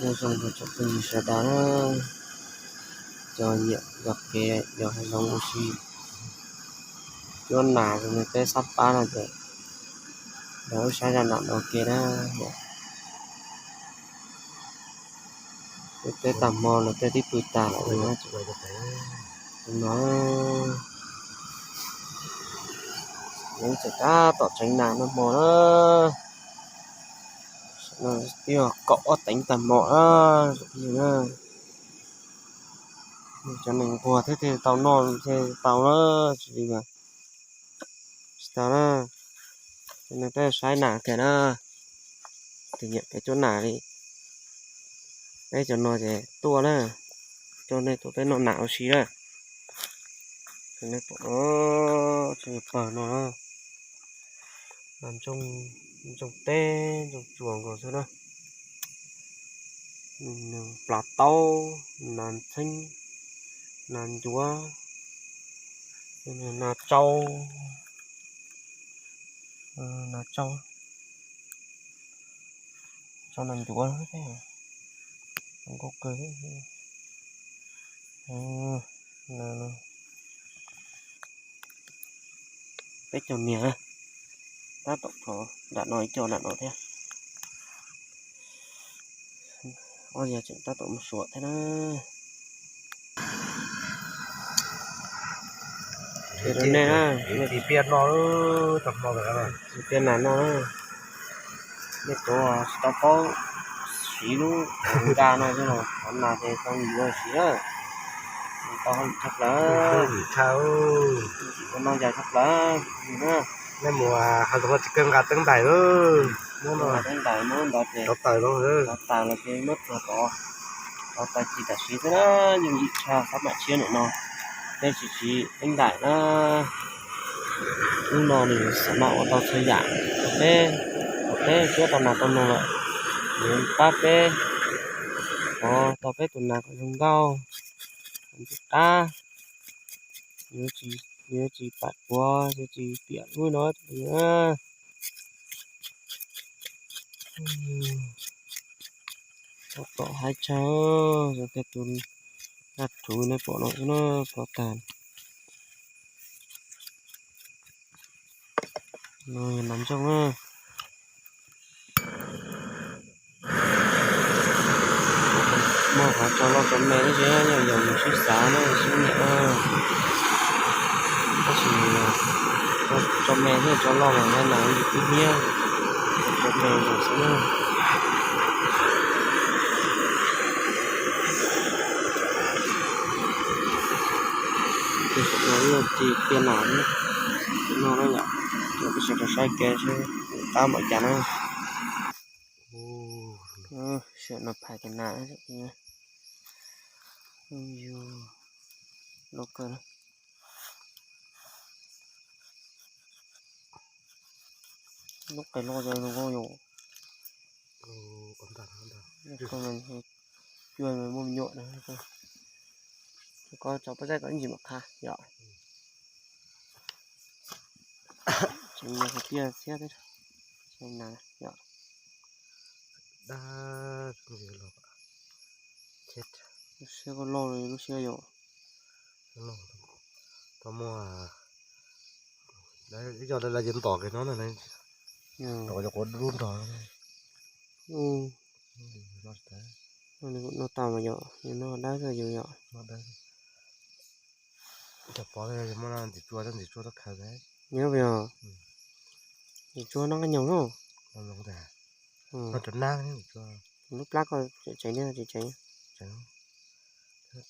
Nyob zoo rau tsoom phooj ywg sawv daws na, cov nyiam yos kev yos hav zoov ua si, cuab nas zoo li peb sab pab no ces los wb saib zaj nam no ua ke na. Wb teb tag hmo los tej twb pw tas lawm no. Wb tseem tab tom tseev nas noj hmo na. Twb yog kaum ob teev tag hmo na. Cov neeg nquag thiab thiaj tau noj thiaj tau na, tsis li mas tsis tau na. Cov neeg peb saib nas kiag na, tus nyiam kev cuab nas li peb cov no ces tuaj na, coj nej tuaj peb noj nas ua si na. Nej pom no, pawg no na, ntsoog teb ntsoog tsuas nkaus xwb na. Nws plav taub, nas ntxheeb, nas ncuav, nas tsau, nas tsau, tsau nas ncuav, zoo nkauj kawg. Peb caug niag, tab tom thov nram no ib co nram no thiab. Ob yog tseem tab tom mus suam thiab na. Ces rau nej na, piaj no, piaj nas no, nej cov tsis tau paub siv lub nkag no xwb los thov nas ces tau yuav siv na. Tau tshaj plaws, ntxim ua noj yog tshaj plaws na. Nej mus hav zoov tsis kawg nqa teeb ntais, teeb ntais muab ntov ces rov taws los ces muab tsuag tod, rov taws ci tam sim xwb na. Yooj yim tshaj xab mam tshiab nim no, peb tsis siv teeb ntais na. Lub no nws xam maj ua tau txhua yam rau peb, thaum peb cuab tau nas tau noog lawm, nws pab peb thov tau peb tus nas kom zoo nkauj, kom ntxim qab, yuav tsis pam puav, yuav tsis piam lub no. Tab tom haib tshaj, yog tej tus daj rhuv nej pom no xwb na, plov tag. No yog nas ntsoog na. Muaj qhov tso loj tso me tab sis yog yus sib xav na sib nyiam na. Tab sis tso me thiab tso loj mas nas yus twb hnyiab, tso me los xwb na. Tus saum no yog ci piaj nas thiab. Tus no na yom, coj peb sawv daws saib kev seb qab npaum cas na. Saum no phais tus nas, yus loj kawg na. Lub qe loj zoo nkauj yom. Cuag muaj me nyuam na. Koj tso poj zaij kom ib ntsis mam qha yom. Tseem yog hais tias siab thiab, yom. Lub siab koj loj li lub siab yom. Tau muaj ib co lawv yeej ntom kiag no na, ntom cov quav dub nrog. Noj tau mas yom, noj dawb xwb yus yom. Cov pov muab ntxim tsua, ntxim tsua tau khaws. Nyob yog ntxim tsua noj qab nyoos no. Noj rau nab, lub plab koj tsev tsev,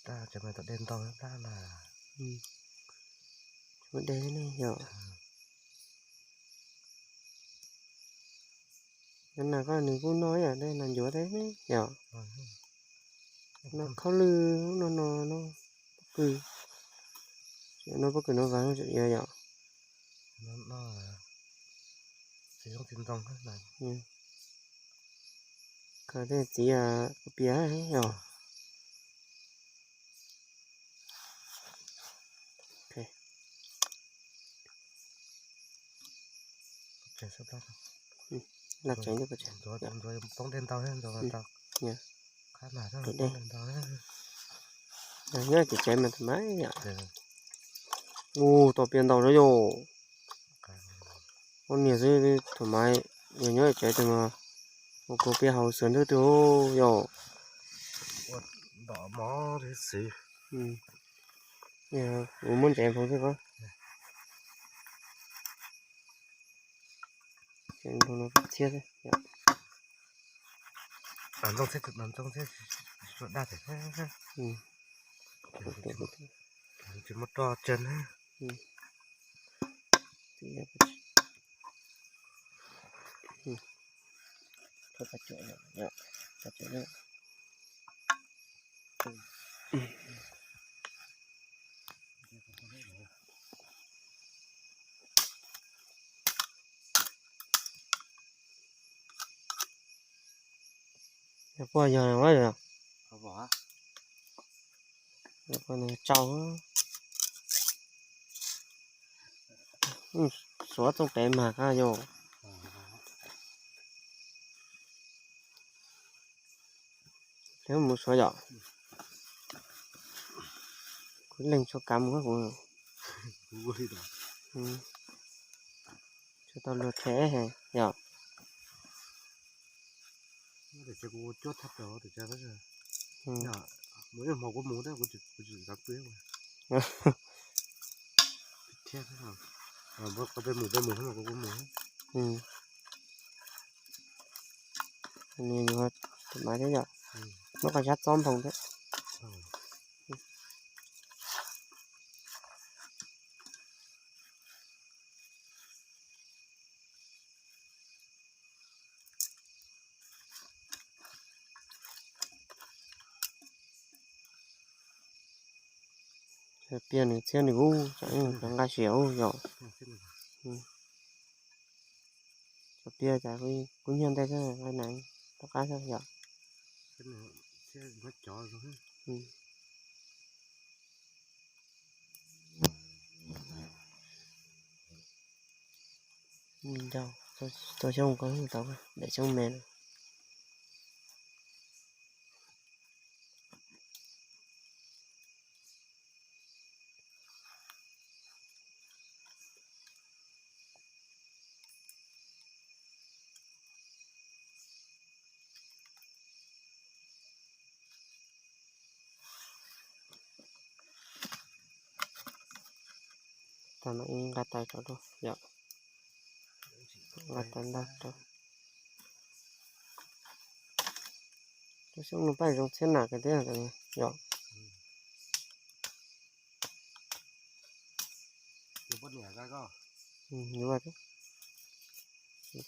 tsev tsev mas tom dej ntau plab na. Dej ne yom. Nyob nas koj nws kuj noj ib yam dej nas ncuav thiab yom. Noj khaub lwj no no no, pob kws, noj pob kws no vas yom. Khaws tej txiv kuv piav yom. Lam tsev, poob dej ntau tau. Nyob tsev tsev mas thaum mas, ua tau pias ntau na yom. Ua niag xwb thaum mas, yog nyob tsev tus mas ua kua pias haus xwb ntuj twg yom. Ua muab ntsev nphoo xwb ko. Txiab xwb. Tsis muab roj tsev na. Yog puas yog na, yog puas tsau. Suav txooj pem mag kab yom. Mus suav yom. Kuv leeg tshua kav mus kuv. Tsis tau luag them yom. Mus ib hmo kuv mus, kuv tsis kav pw. Peb mus peb mus, kuv mus. Nws yuav tus mas thiab yom. Muab qhov sab txob nphoo thiab. Pias nws txhiab nws ub, tsam nqa siav ub yom. Cov pias cas kub hnyiab ntej xwb, nqa na rov qab xwb yom. Tau xyoob ko tau daim xyoob me no. Tag no ib nqa tais rau, yog nqa tais ntag rau. Cov xyoob no paj zoo txhiab nam kawg thiab yom.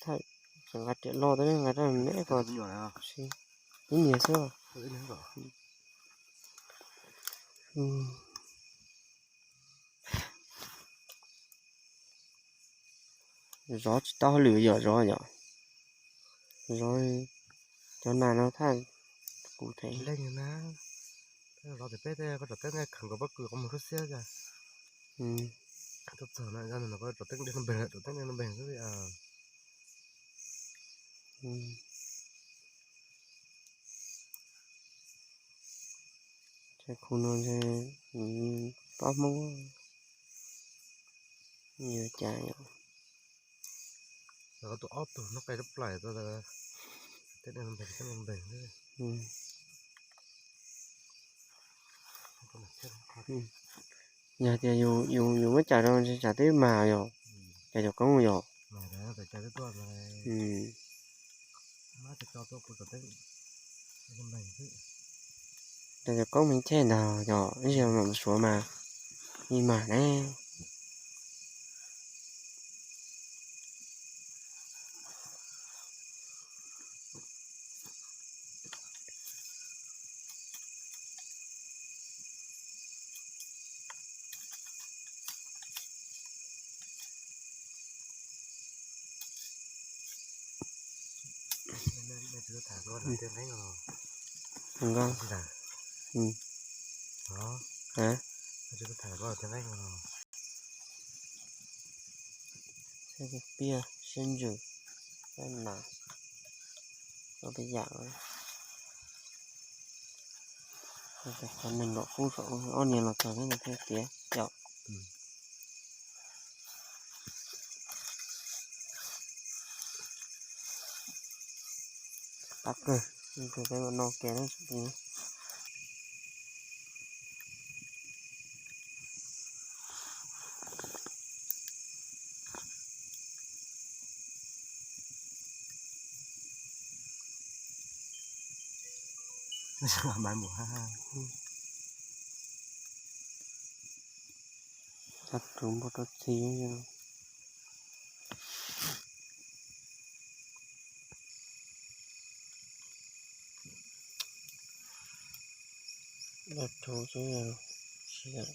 Thaij, tseem nqa riam loj thiab, nqa rau me ko. Ib niag xwb. Zov tsis tau hauj lwm yom, zov yom. Zov cov nas no thaj kuv them. Zov tias peb tej koj tsom teeb kheev kom pob kws qhov muag kub xiab cas. Tuaj txog no, no koj tsom teeb dej no npeg, tsom teeb dej no npeg xwb. Ces khu no ntshe pab Hmoob yuav cas yom. Tus ob tug no qe rab plaim, tej no npeg, tej no npeg. Yog tias yus, yus muab cais rau ntshe tsam twb mag yom, cais cov koob yom. Cais cov koob me chej ntag yom, ib zaug mam mus suav mas yeej mag ne. Nkauj. Piaj siab ntsws, nas, ua peb yam. Qhov neeg los kub saum ob niag los txog thiab no thiaj tiav yom. Qab kawg, peb mam noj kiag na. Rau npua rau txiv. Dab rhuv xwb.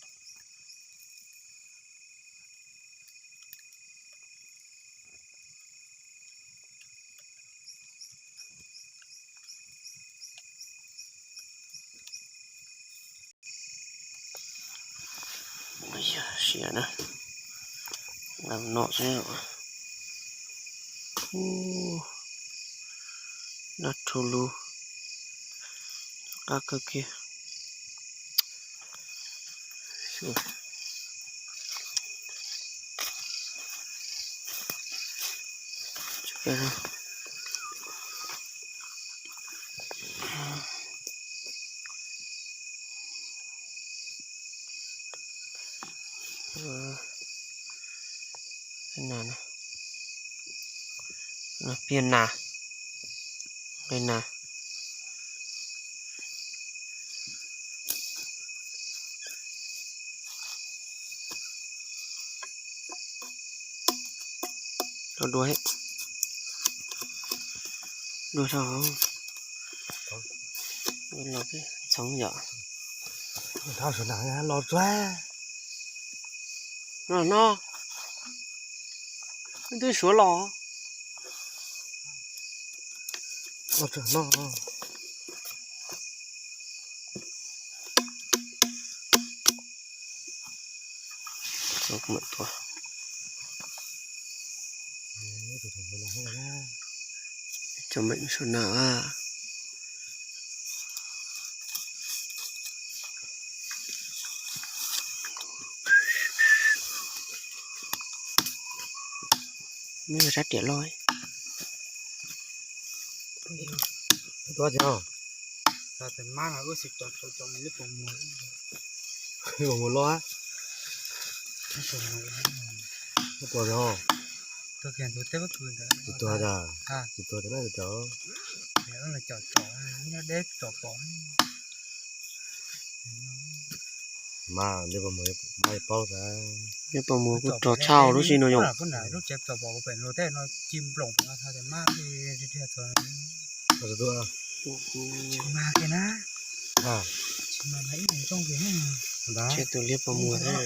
Siav na, lam nom xwb. Dab rhuv lug, qab kawg kiag. Piaj nas, nqe nas. Dua, dua, dua rau hauv los txhoov yom. Los tsuag no, twb suav los. Cov meem suav na. Muaj sab riam loj. Tuaj tiag. Mus los. Tuaj tiag. Tsis tuag tiag. Tsis tuag tiag na cov. Mas liab pos muag paub tas. Liab pos muag kuj rog tshaj lub sij no yom. Tseg tus liab pos muag thiab.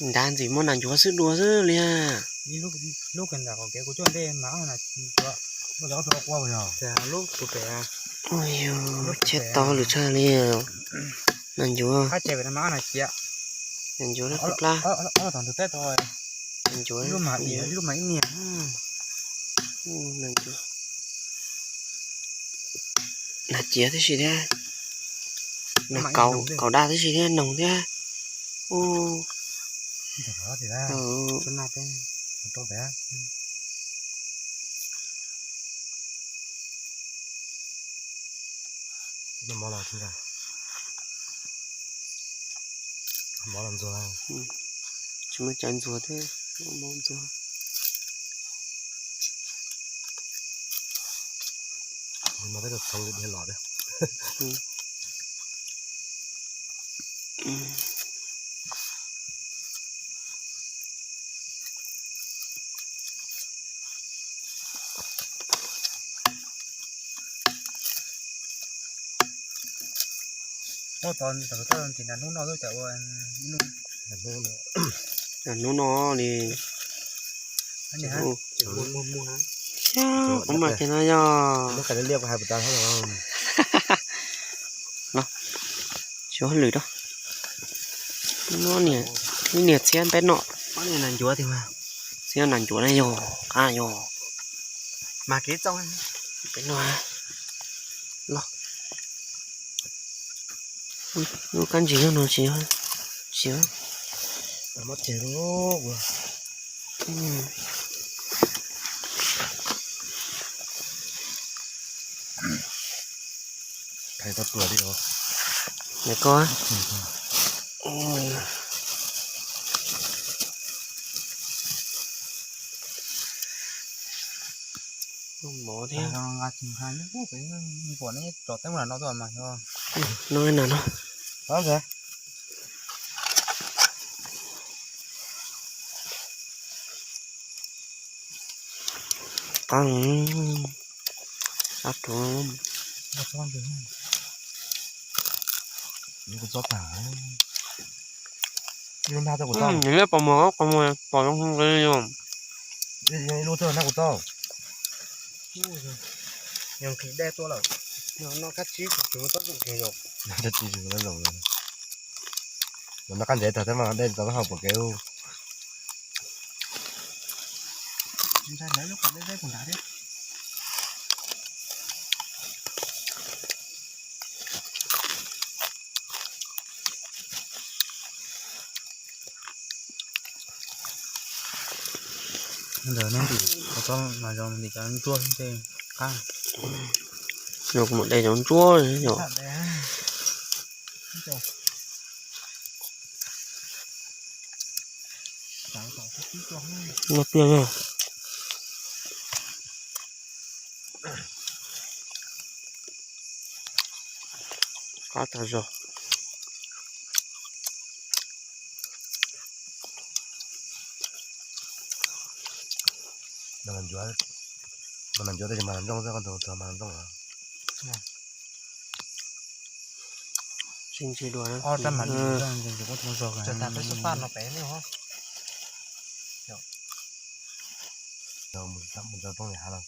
Nrad ntxim muaj nas ncuav xwb dua xwb li. Ua yus cheb tau lwm tshaj li. Nas ncuav, nas ncuav lawm plab. Nas ncuav, nas ncuav, nas ciav tib si thiab. Nas kaus daj tib si thiab, noog thiab. Ub. Mov los ntxuag, tsis muaj cov ntxuag thiab, mov ntxuag. Mov peb tau txhoov dhia los thiab. Hnub no li, xyov, kuv mas ces no yog xyov hauj lwm rau. Ib niag txhiab peb noj, txhiab nas ncuav na yog qab yog. Mas kev txooj, Pem no los, lub kab ntsig nyob no tsis, tsis, muab tseg lub. Khai tau tuaj li os. Nws ko mov thiab. Pom neb tso teeb lam no tuaj mas yog no na no. Qab, qab rau. Kuv txob tag. Ib lub ntag tau kuv tau. Nws liab pos muag, pos muag pom zoo li yog. Ib lub txob ntag kuv tau. Yog nqhis dej tuaj lawm. Noj kab tsib tsis muaj tsob zoo kiag yom. Kab tsib tsis muaj tsob zoo. Noj kab ntsev tag thiab mas dej tau hau pom kev. Ntshai lawv lub qhov deb deb puag nrad thiab. Ntawm no ntim qhov txob mas zoo li cov ntsuab tej qab. Yog kuv mus de cov ntsuab yom. Noj pliaj na. Qab tag zog. Mas ncuav, mas ncuav tej mas ntsooj xwb, koj tus mas ntsooj. Sib ntsib dua na. Ob rab mas ntsooj, ntsooj kuj ntsooj zog. Tsis tas peb xub paj no pem ne. Mus rau poob li hav lawm.